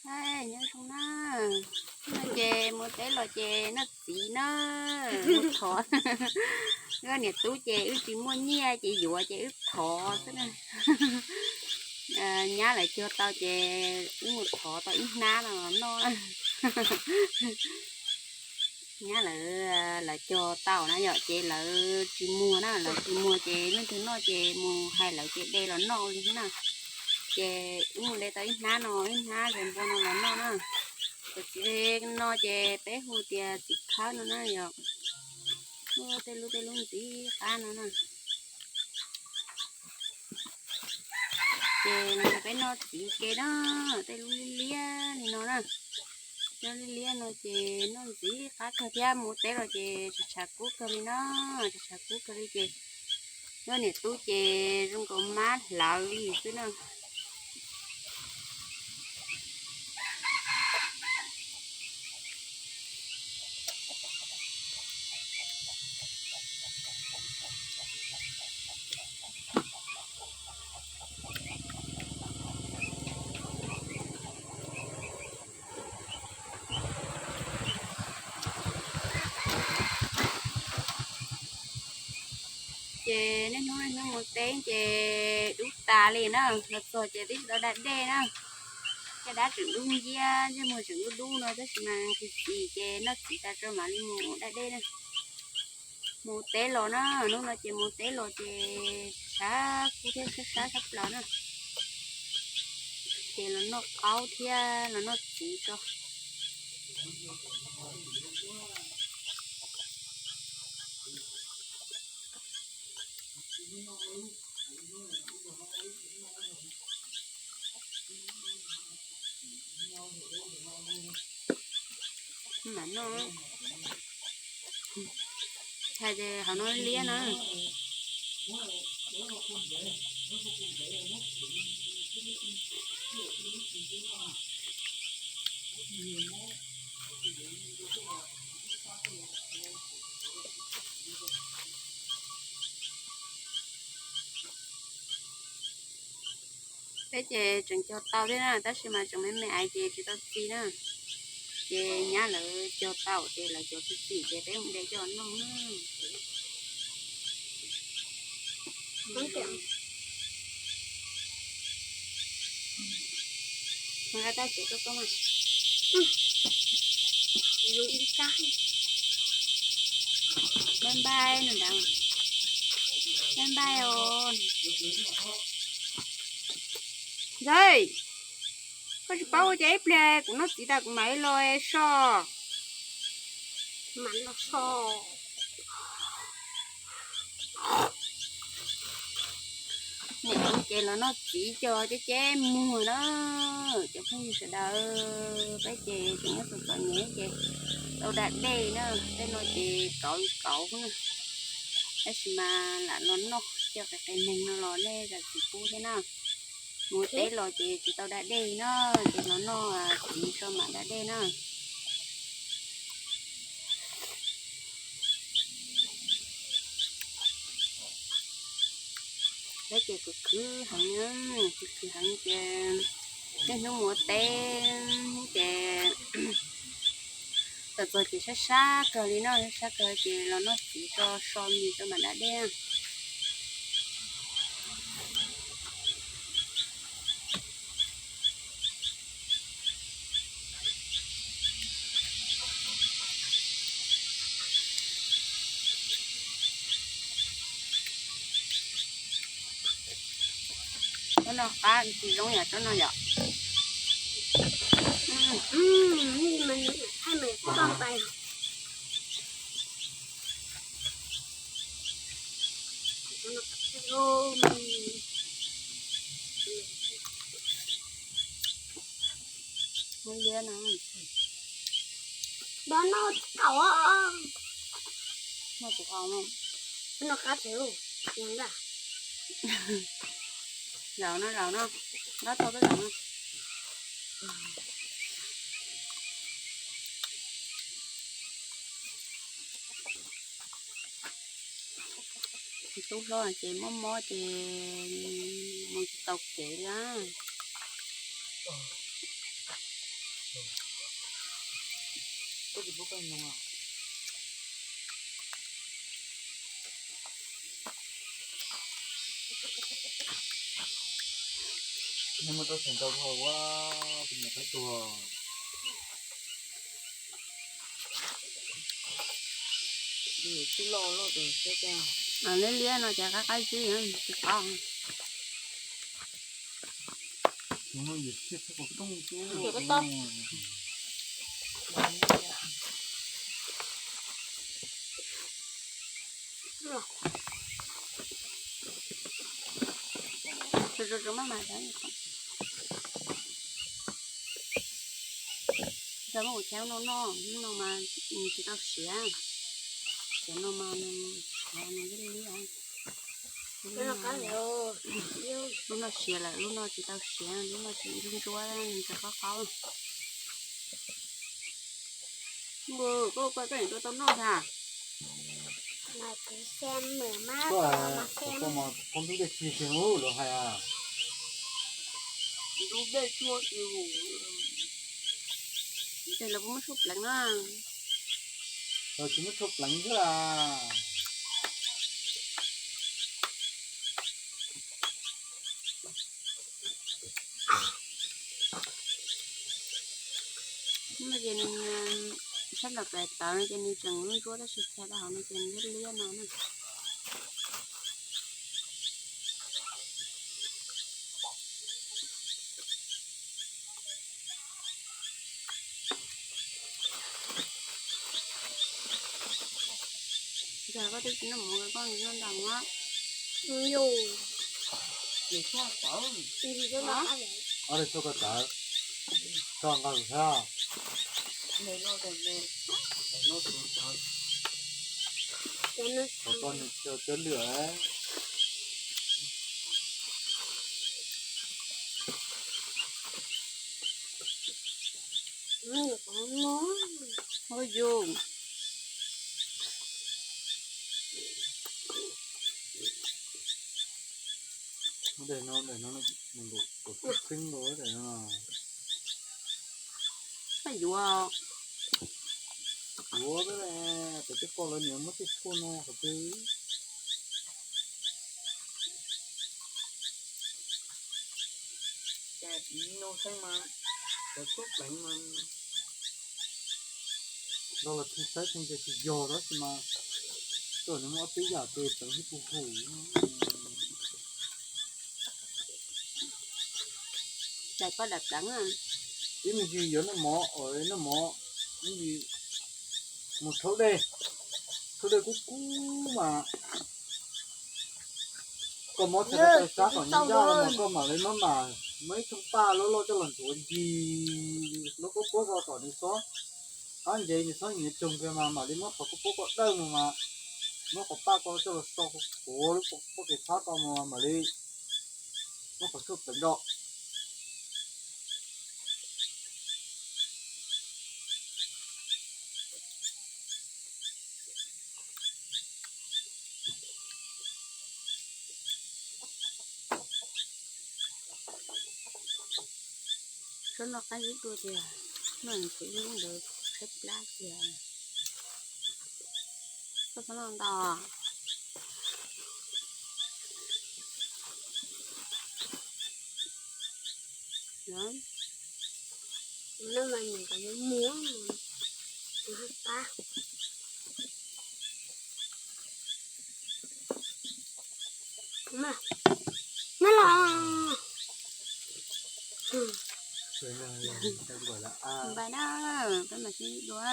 Nyob zoo na, no ces mus teb los ces noj txiv na, mus thov. Wb niam tub ces wb tsis muaj nyiaj ces yuav ces wb thov xwb na. Nyab lawv cog tau ces wb mus thov tau ib hnab no los noj. Nyab lawv, lawv cog tau na yom, ces lawv tsis muag na, lawv tsis muag ces leej twg noj ces mus hais lawv ces de los noj li na. Ces wb mus de tau ib hnab no, ib hnab zes npua no los noj na. Cov txiv no ces peb hu tias txiv khawb no na yom. Tej lub tej lub ntxiv qab no na. Ces peb noj txiv ke na, tej lub liab liab li no na. Tej liab liab no ces noj ntxiv qab kawg thiab, mus teb los ces tshav tshav kub kawg li na, tshav tshav kub kawg li ces wb niam tub ces zoo nkaus mab hlawv li xwb na. Ces niaj hnub niaj hnub mus teb ces dub tas li na, los txog ces twb tsis tau da dej na. Caj dab tseem dub nciab, ntsej muag tseem dub dub no tab sis mas tsis txiv ces noj txiv tas tso mam li mus da dej na. Mus teb los na, hnub no ces mus teb los ces tshav kub thiab sab sab sab plaws na. Ces los noj qaub thiab los noj txiv tso. Mam noj, hais tias hauv no liab na. Peb ces tseem cog tau thiab na, tab sis mas tseem me me aiv ces tsis tau txi na. Ces nyab lawv cog tau ces lawv cov txi txim ces peb mus de coj noj na. Bye bye no ntag. Bye bye os. Ntxawg, koj tsis paub ua cas ib pliag kuv noj txiv tas kuv mam li los so. Mam los so. Niam tub ces los noj txiv coj ceb ceb muag na. Cov phooj ywg sawv daws, peb ces tseem nyob txom txom nyem ces tau da dej na, tej no ces kauv li kauv na. Tab sis mas lam los noj coj qias qias neeg no los nej zam txim pub thiab na. Mus teb los ces tsis tau da dej na, ces los noj txiv so mam da dej na. Peb ces khwv khwv heev, khwv khwv heev ces niaj hnub mus ua teb ces txog txog ces sab sab kawg li no, sab sab kawg ces los noj txiv tso so mis tso mam da dej. Tsob no qab tsis zoo yom, tsob no yom. Noj liab no. Noj kuv qos no. Noj qab tsev. Zaum no, zaum no, ntab tau peb zaum no. Tub hlob ces mob mob ces mus tsis tau kev li. Nej muab rau xeem tau dhau ua tus niam qaib tuag. Liab liab no ces qab qab zib tsis qab. Tsuas tsuas maj mam. Cov no kuv chaw no noj, no mas tsis tau siav. Cov no mas nws siav nws liab liab. Lub no siav lawm, lub no tsis tau siav, lub no tseem ntsuab ntsuab, nws tseem qaub qaub. Koj ua koj niam tuaj tau noj thiab? Koj mas poob ntub dej tsi tsis hlub lawv hais a. Ntub dej tsuag tsis hlub. Ces lawv puas muab tshuaj pleev na? Lawv tsis muab tshuaj pleev xwb a. No ces nws sab nraum pem tawv no ces nws tseem ntsuab tab sis txhais rau hauv no ces nws liab liab no na. Koj twb tsis noj mov, koj noj ntau na. Ob daim tshuaj ko tawv, koj nqa mus thiab. Kom koj nws cov lwm. Ua yus. Daim no, daim no, kaum tawm xeeb nkaus daim no. Yuav, yuav, pem tej ko lawv niam muab tej tshuaj no qhov twg. Cov no xeeb mas, cov tshuaj pleev mas, nrog los tsis saib tseeb ces tsis yog tab sis mas, koj nws muaj ob peb yam ces pleev tib puag hum. Daim ko daim pleev. Ib me ntsis yuav noj mov, noj mov, ib ntsis mus rhaub dej, rhaub dej kub kub mas koj muab txhais rau taw sab kom nws ncaj los mas koj mam li muab, mam muab ib thooj paj loj loj coj los ntxuav ncig lub kub puab ko kom nws xob, qab nce nws xob nyiav tsoog kiag mas mam li muab qhov kub puab ko dawj mus mas muab qhov paj ko coj los so kuav lub pob kev txhab ko mus mam li muab qhov tshuaj pleev rau. Tsob no qab zib dua tiag, no tseem ib lub ntawd tshaib plab tiag. Koj txhob noj ntau. No mas nws kom yuav muag, tus haj pab. Npaj na, peb mam sib dua.